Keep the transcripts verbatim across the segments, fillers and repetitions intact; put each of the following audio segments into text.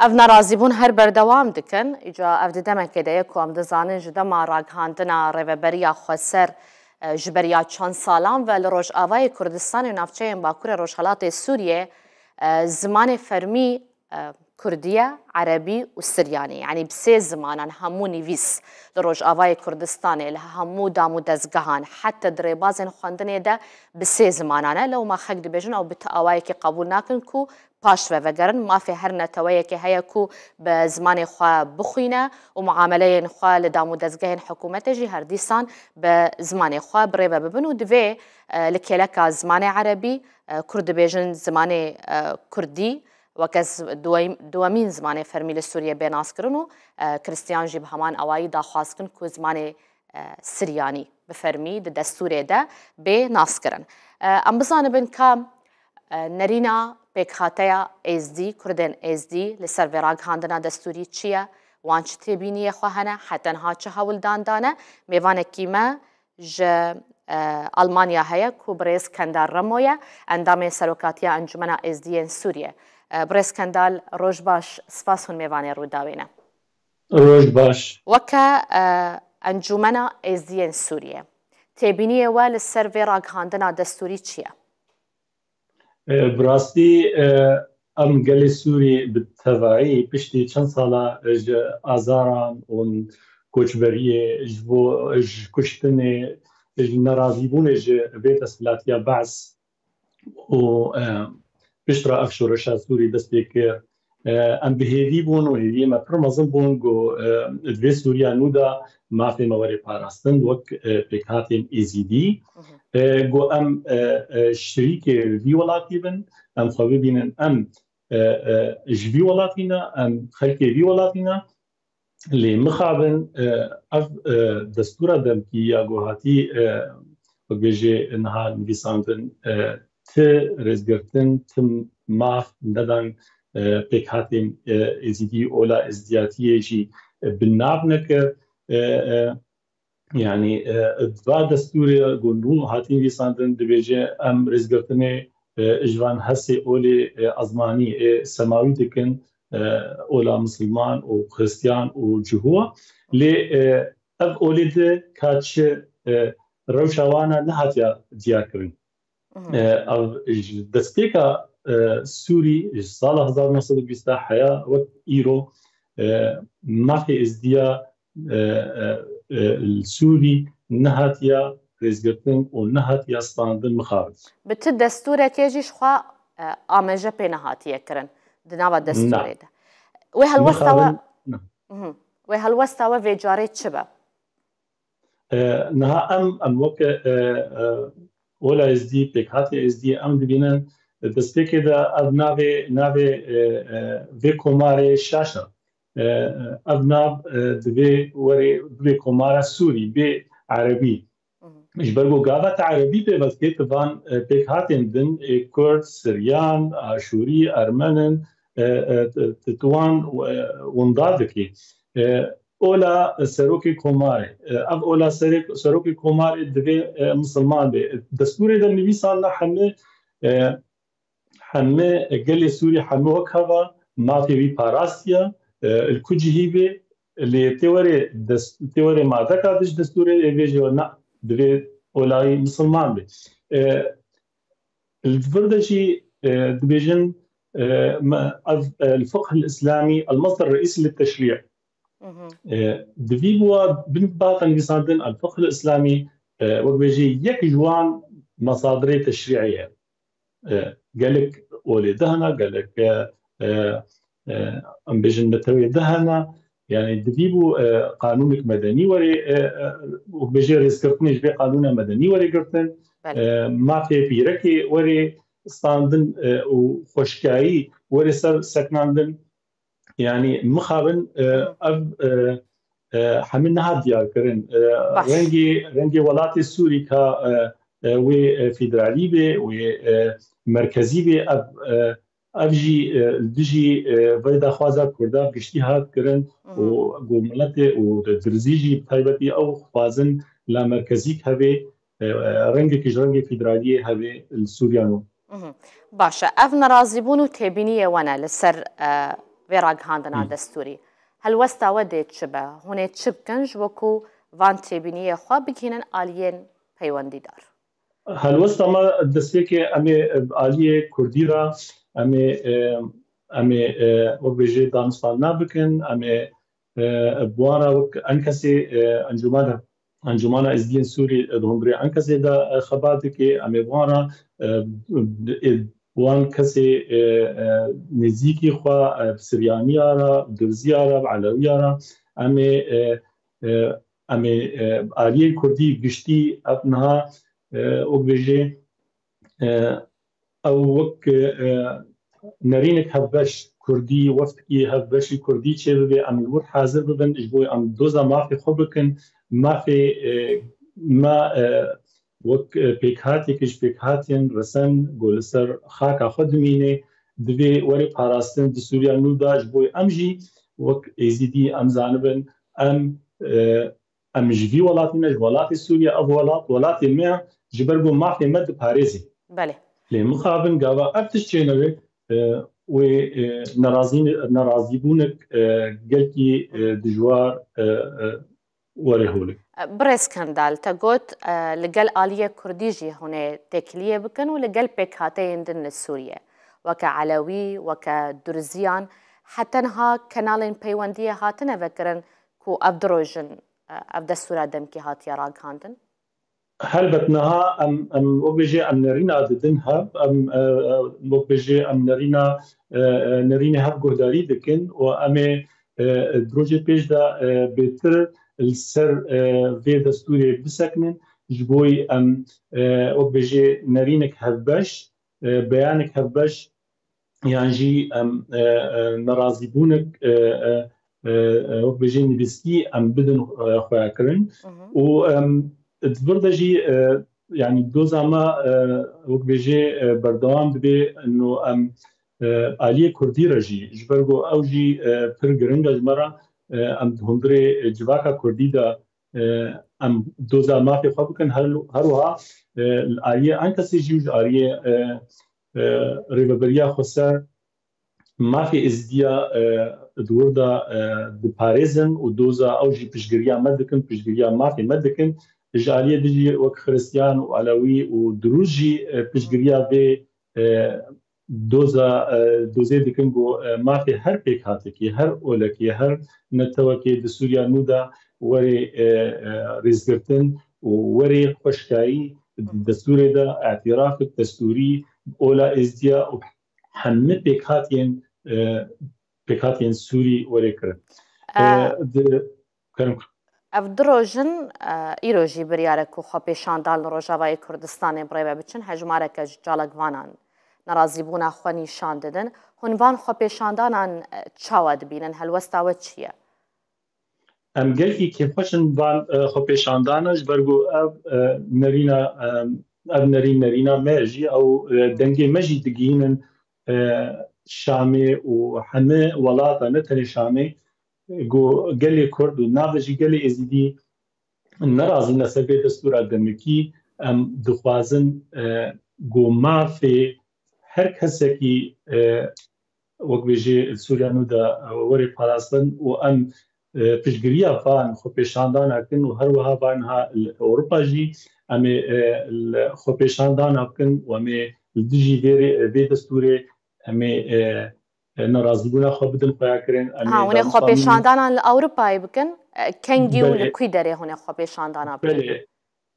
Ev nerazîbûn her berdewam dikin. Îca ev di demekê de ye ku em dizanin ji dema ragihandina Rêveberiya Xweser, e, ji beriya çend salan ve li Rojavayê Kurdistanê û navçeyên Bakurê Rojhelatê Sûriyê, e, zimanê fermî, e, Kurdî ye, Erebî û Siryanî. Yanî bi sê zimanan hemû nivîs li Rojavayê Kurdistanê, li hemû dam û dezgehan, heta di rêbazên xwendinê de bi sê zimanan e. Lewma xelk dibêjin ew bi ti awayekê qebûl nakin ku paş ve vegerin. Mafê her neteweyekê heye ku bi zimanê xwe bixwîne û muameleyên xwe li dam û dezgehên hikûmetê jî her dîsan bi zimanê xwe bi rê ve bibin û divê, e, li kêleka zimanê erebî, e, Kurd dibêjin zimanê, e, kurdî, weke z-, duweyim-, duwemîn zimanê fermî li Sûriyê bê naskirin û, e, Kristiyan jî bi heman awayî daxwaz kin ku zimanê, e, siryanî bi fermî di destûrê de bê naskirin. E, em bizanibin ka, e, nerîna pêkhateya Êzdî, Kurdên Êzdî li ser vê ragihandina destûrî çi ye? Wan çi têbîniyê xwe hene? Heta niha çi hewldan dane? Mêvanekî me ji, e, Almanya heye ku birêz Kendal Remo ye, endamê Serokatiya Encûmena Êzdiyên Sûriyê. E, birêz Kendal, roj baş, spas hûn mêvanê Rûdawê ne. Roj baş. Weke, e, Encûmena Êzdiyên Sûriyê, têbîniyê we li ser vê ragihandina destûrî çi ye? E, bi rastî, e, em gelê Sûrî bi tevayî piştî çend sala ji azaran û koçberiyê, ji bo, ji kuştinê, ji nerazîbûnê ji vê desthilatiya Be's û, e, piştre ev şoreşa Sûrî dest pê kir. E, em bi hêvî bûn û hêviyê me pir mezin bûn ku, e, di vê Sûriya nû de mafê me were parastin wek, e, pêkhatên Êzîdî. Mhm. E, ku em, e, e, şirîkê vî welatî bin, em xwe bibînin em, e, e, ji vî welatî ne, em xelkê vî welatî ne. Lê mixabin, e, ev, e, destûra demkî ya ku hatî, e, wek bêjê niha nivîsandin, e, ti rêzgirtin, ti maf nedan, e, pêkhatên, e, Êzîdî, ola Êzdiyatiyê jî, e, bi nav nekir. E, e, Yanî, e, va destûrê ku nû hatî nivîsandin, dibêje em rêzgirtinê, e, ji van hesê olê, e, ezmanî, ê semawî dikin, e, ola misilman û xiristiyan û Cihûwa. Lê, e, ev olê di ka çi, e, rewşa wana nehatiya diyarkirin. Mhm. E, ev ji destpêka, e, Sûrî ji sala hezar neh sed û bîst heya wek îro, e, mafê Êzdiya, e, e, e, li Sûrî nehatiya rêzgirtin û nehatiya standin mixabin. Bi ti destûrekê jî ji xwe, e, ameje pê nehatiye kirin di nava destûrê de. Wê helwesta we, Mixabin, na. Mhm. Wê helwesta we vê carê çi be? E, niha em, em weke, e, e, ola Êzdî, pêkhatê Êzdî, em dibînin, e, destpêkê de ev navê, navê, e, e, vê komarê şaş e. E, e, ev nav, e, divê were, bibê komara Sûrî, bê erebî. Mhm. Ji ber ku gava te erebî pêvest kê, tu van, e, pêkhatên din, ê Kurd, Siryan, Aşûrî, Ermen in, e, e, tu, tu, tu wan, e, winda dikî. E, ola serokê komarê. E, ev ola serê-, serokê komarê divê, e, misilman bê. Destûrê de nivîsandina hemî, e, hemî gelê Sûrî hemî wek heva mafê wî parastiye, e, li ku cihî bê, lê tê werê dest-, tê werê madeka di ji destûrê ê bêje na, divê olayî misilman bê. E, li vir de jî, e, dibêjin, e, me, ev, e, el-fiqh el-îslamî el-mesder reîsî li teşrî. Mhm. E, di vî bûa bin bihata nivîsandin el-fiqh el-îslamî, e, wek bêjî yek ji wan mesadirê teşrî'ê ye. E, gelek olê di hene, gelek, e, e, e, em bêjin netewê di hene. Yanî di vî bû, e, qanûnek medenî werê, e, e, wek bêjê rêzgirtinê ji vê qanûna medenî werê girtin. Belê. E, mafê pîrekê werê standin, e, û xweşkayî werê ser seknandin. Yanî mixabin, e, Hı. ev, e, e, hemî niha diyar kirin. E, Baş. rengê, rengê welatê Sûrî ka, e, e, wê, e, federalî bê, wê, e, merkezî bê, ev, e, ev jî, e, li dijî, e, vê daxwaza Kurda giştî hat kirin Hı hı. û ku miletê û dirzî jî bi taybetî ew xwazin la merkezîk hevê, e, e, rengekî ji rengê federaliyê hevê li Sûriya nû. Mhm. Baş e. Ev nerazîbûn û têbîniyê we ne li ser, e, vê ragihandina destûrî. Helwesta we dê çi be? Hûn ê çi bikin ji bo ku van têbîniyê xwe bigihînin aliyên peywendîdar? Helwesta me destpêkê em ê aliyê kurdî re em ê, e, em ê, e, wek bêjê danûstandina bikin, em ê, e, bi wan re wek enkesê, e, encûmena, encûmena Êzidiyên Sûrî, e, di hundirê enkesê de, e, xebat dike, em ê bi wan re, e, e, wan kesê, e, e, nêzîkî xwe, e, bi Siryaniya re, bi Durziya re, bi Elewiya re, em ê, e, e, em ê, e, aliyên kurdî giştî ev niha, e, wek bêjê, e, ew wek, e, nerînek hevbeş kurdî, weftekî hevbeşî kurdî çêbibe, em li wir hazir bibin, ji bo em doza mafê xwe bikin, mafê, e, me, e, wek, e, pêkhatiyekê ji pêkhatiyên resen ku li ser xaka xwe dimîne, divê were parastin di Sûriya nû de, ji bo em jî wek Êzîdî em zanibin, em, e, em ji vî welatî ne, ji welatê Sûriye, ev welat, welatê me ye, ji ber ku mafê me diparêzê. Belê. Lê mixabin gava ev tişt çênebe, e, wê, e, nerazî-, nerazîbûnek, e, gelkî, e, dijwar, e, e, were holê. Birêz Kendal, te got, e, li gel aliyê kurdî jî hûn ê têkiliyê bikin û li gel pêkhateyên din li Sûriye, weke Elewî, weke Durziyan, heta niha kenalên peywendiyê hatine vekirin ku ev du roj in, e, ev destûra demkî hatiye ragihandin? Helbet niha em, em wek bêjê em nerîna didin hev, em, e, e, wek bêjê em nerîna, e, e, nerînê hev guhdarî dikin û em ê, e, di rojê pêş de, e, bêtir li ser, e, vê destûrê bisekinin, ji bo em, e, wek bêjê nerînek hevbeş, e, beyanek hevbeş yan jî em, e, e, nerazîbûnek, e, e, e, e, wek bêjê nivîskî em bidin, e, xuyakirin. Û em di vir de jî, e, yanî doza me, e, wek bêjê, e, berdewam dibe, no em, e, aliyê kurdî re jî, ji ber ku ew jî, e, pir giring e ji me re, e, em di hundirê, e, civaka kurdî de, e, em doza mafê xwe bikin, her, her wiha, e, li aliyê enkesê jî û ji aliyê, e, e, rêveberiya xweser mafê Êzidiya, e, di wir de, e, diparêzin û doza ew jî piştgiriya me dikin, piştgiriya mafê me dikin. Ji aliyê din jî wek Xiristiyan û Elewî û Dirûz jî, e, piştgiriya vê, e, doza, e, dozê dikin ku, e, mafê her pêkhatekî, her olekî, her netewekê di Sûriya nû de werê, e, e, rêzgirtin û werê xweşikayî di destûrê de, îtirafek destûrî, ola Êzidiya û hemî pêkhatiyên, e, pêkhatiyên Sûrî werê kirin. E, E, di, kerem. Ev du roj in, e, îro jî biryar e ku xwepêşandan li Rojavayê Kurdistanê bi rê ve biçin, hejmareke ji çalakvanan nerazîbûna xwe nîşan didin. Hûn van xwepêşandanan, e, çawa dibînin? Helwesta we çi ye? Em gelkî kêfxweş in van, e, xwepêşandana, ji ber ku ev, e, nerîna, e, ev nerîn, nerîna me jî, ew, e, dengê me jî digihînin, e, Şamê û hemî welata, ne tenê Şamê, ku gelê Kurd û nave jî gelê Êzidî nerazî ne ser vê destûra demikî, em dixwazin, e, ku mafê her kesekî, e, wek bêjê li Sûriya nû de, e, were parastin û em, e, piştgiriya van xwepêşandana kin û her wiha van ha li Ewropa jî em ê, e, li xwepêşandana bikin û em ê li dijî vê rê-, vê destûrê em ê, e, e, nerazîbûna xwe bidin xuyakirin. Em Ha, ê hûn ê danûstandin xwepêşandanan li Ewropayê bikin, e, kengî û li Belê. Kû derê hûn ê xwepêşandana bikin? Belê.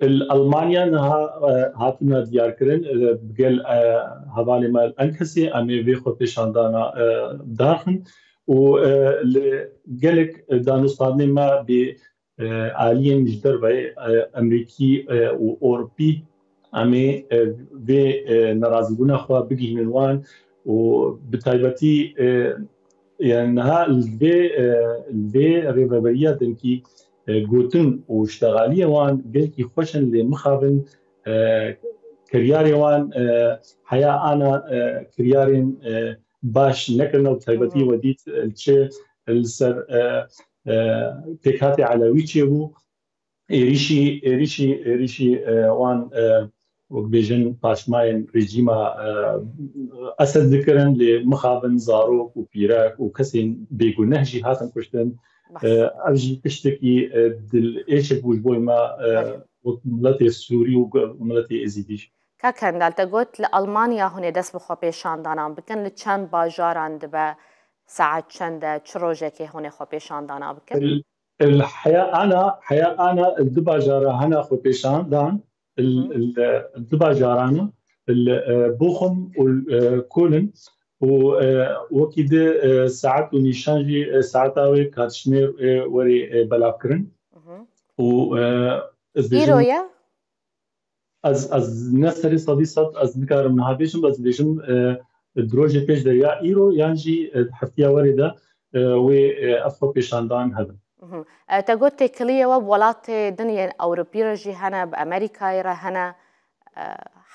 Li Almanya niha, e, hatine diyarkirin, e, bi gel, e, hevalê me li Enkesê em ê vê xwepêşandana, e, daxin û, e, li gelek danûstandinê me bi, e, aliyên ji derveyê, e, Emerîkî, e, û Ewropî em ê, e, vê, e, nerazîbûna xwe bigihînin wan û bi taybetî, e, yani niha li vê, e, li vê rêveberiya demkî, e, gotin û ştexaliyê wan gelkî xweş in, lê mixabin, e, kiryarê wan, e, heya ana, e, kiryarên, e, baş nekirine û taybetî Hı hı. we dît, e, çi li ser, e, e, pêkhatê Elewî çêbû, êrîşî, êrîşî, êrîşî, e, wan, e, wek bêjin paşmayên rejîma e, Esed dikirin, lê mixabin zarok û pîrek û kesên bêguneh jî hatin kuştin. E, ev jî tiştekî e, dil êşik bû ji bo me e, wek miletê Sûrî û miletê Êzîdî jî. Kak Kendal, te got li Almanya hûn ê dest bi xwepêşandanan bikin, li çend bajaran dibe, saet çend e, çi rojekê hûn ê xwepêşandana bikin? Heya ana, heya ana li du bajara hene xwepêşandan, li du bajarana, li Bochum û Köln û wekî di saet û nîşan jî saeta wê katişmêr werê belavkirin. Û ez Îro bêjim, ye? Ez, ez ne serê sedî sed ez nikarim niha bêjim, ez dibêjim e, di rojê pêş de ya îro yan jî e, di heftiya werê de e, wê e, ev xwepêşandan hebin. Mhm. E, te got têkiliyê we bi welatê din yên Ewropî re jî hene, bi Amerîkayê re hene. E,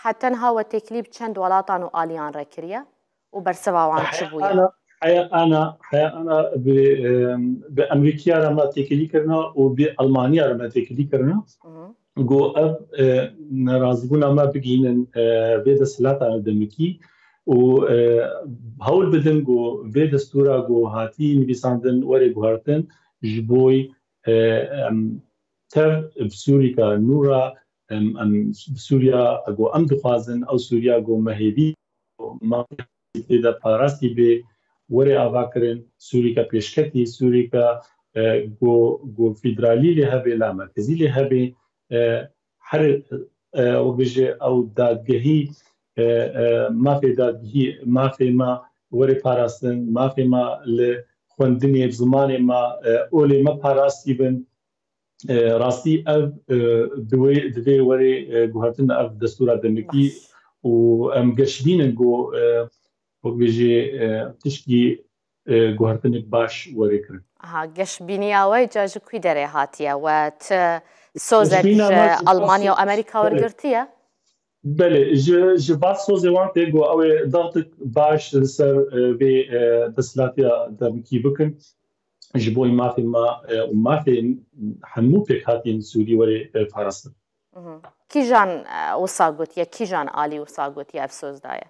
heta niha we têkilî bi çend welatan û aliyan re kiriye? Û bersiva wan çi bûye? Heya ana, heya ana, heya ana bi, e, bi Amerîkiya re me têkilî kirina û bi Almaniya re me têkilî kirina. Mhm. Ku ev e, nerazîbûna me bigihînin e, vê desthilata demikî û e, hewl bidin ku vê destûra ku hatî nivîsandin were guhertin ji bo e, em tev bi Sûrîka nû re em, em bi Sûriya ku em dixwazin ew Sûriya ku me hêvî mafê tê de parastî bê, were avakirin, Sûrîka pêşketî, Sûrîka e, ku, ku federalî lê hebe, la merkezî lê hebe, e, her e, wek bêje ew dadgehî, e, e, mafê dadgehî, mafê me were parastin, mafê me li xwendinê, bi zimanê me, e, olê me parastî bin. E, rastî ev e, di wê, di vê werê e, guhertin ev destûra demikî û em geşbîn in ku e, wek bêjê e, tişkî e, guhertinek baş werê kirin. Aha, geşbîniya we ca ji kû derê hatiye? We ti sozek ji Almanya û Amerîka wergirtiye? Belê, ji, ji van sozê wan tê ku ew ê dextik baş li ser e, vê e, desthilatiya demikî bikin. Ji bo mafê me e, û mafê hemû pêkhatiyên Sûrî were e, parastin. Mhm. Kîjan e, wisa gotiye, kîjan alî wisa gotiye ev soz daye?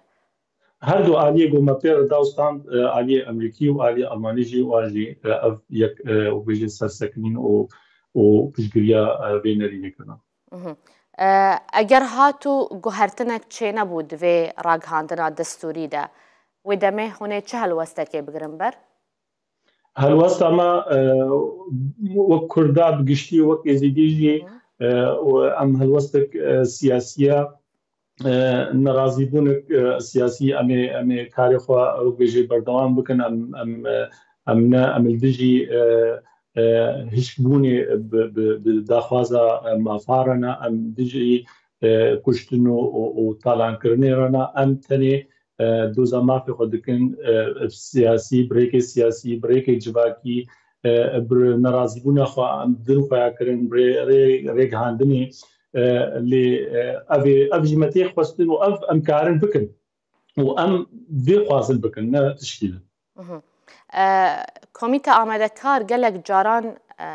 Her du aliyê ku me pê re da û stand, e, aliyê Amerîkî û aliyê Almanî jî, wan jî e, ev yek e, û bêjin sersekinîn û, û piştgiriya e, vê nerînê kirine. Mhm. E, eger hat û guhertinek çênebû di vê ragihandina destûrî de, wê demê hûn ê çi helwestekê bigirin ber? Helwesta me e, wek Kurda bi giştî û wek Êzîdî jî e, û em helwestek e, siyasî ye. E, nerazîbûnek e, siyasî em ê, em ê karê xwe wek bêjê berdewam bikin. Em, em, e, em ne, em li dijî e, e, hişkbûnê bi, bi, bi daxwaza e, mafa re ne, em dijî e, kuştin û, û, û talankirinê re ne. Em tenê e, doza mafê xwe dikin, e, siyasî, bi rêkê siyasî, bi rêkê civakî, e, bi nerazîbûna xwe, em din xwe ya kirin, bi rê, rê, rêgihandinê, e, lê e, ev ê, ev jî me tê xwestin û ev em karin bikin. Û em vê xwazin bikin, ne tişkî din. Mhm. E, Komîta Amadekar gelek caran e,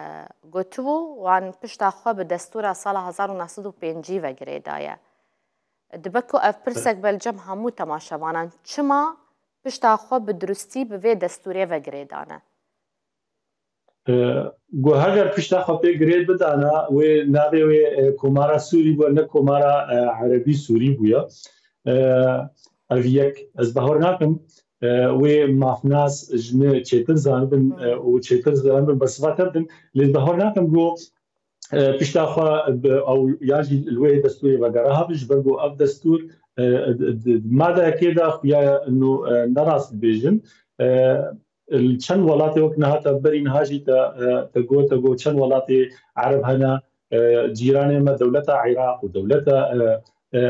gotibû, wan pişta xwe bi destûra sala hezar û neh sed û pêncî ve girêdaye. Dibe ku ev pirsek be li cem hemû temaşevanan, çima pişta xwe bi durustî bi vê destûrê ve girê dane? E, Ku heger pişta xwe pê girê bidana, wê navê wê e, Komara Sûrî bû, ne Komara e, Erebî Sûrî bûye. E, Ev yek, ez bawer nakim e, wê mafnas ji min çêtir zanibin e, û çêtir zanibin bersiva te bidin. Lê ez bawer nakim ku e, pişta xwe bi ew ya jî li wê destûrê vegere hebin, ji ber ku ev destûr e, di, di madeyekê de xuya nû e, nerast dibêjin. E, Li çend welatê wek niha te berî niha jî te, e, te got, te got çend welatê Ereb hene, e, cîranê me dewleta Iraq û dewleta e, e,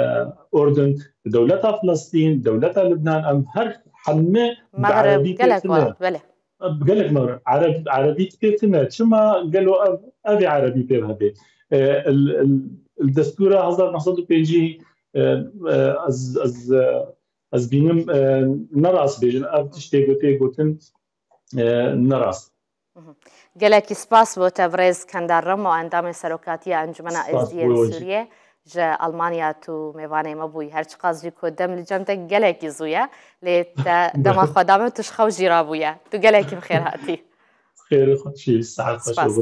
Urdun, dewleta Filistîn, dewleta Libnan, em her hemî bi Mexreb, erebî gelek pêk tune. Welat, belê. Gelek me Ereb, erebî pêk tune. Çima gelo ev, ev ê erebî pê hebe? E, il, il, il destûra hezar neh sed û pêncî, e, e, ez, ez, e, ez bînim, e, nerast bêjin. Ev tiştê gotê gotin, e, nerast. Mhm. Gelekî spas bo te birêz Kendar Remo, endamê Serokatiya Encumena Spas Êzdiyê bo Sûriyê. Ji Almanya tu mêvanê me bûyî, her çiqas jî ku dem li cem te gelekî zû ye, lê te dema xwe da me tu ji xew jî rabûye. Tu gelekî bi xêr hatî. Xêr xweşî, saet xweş. Spas.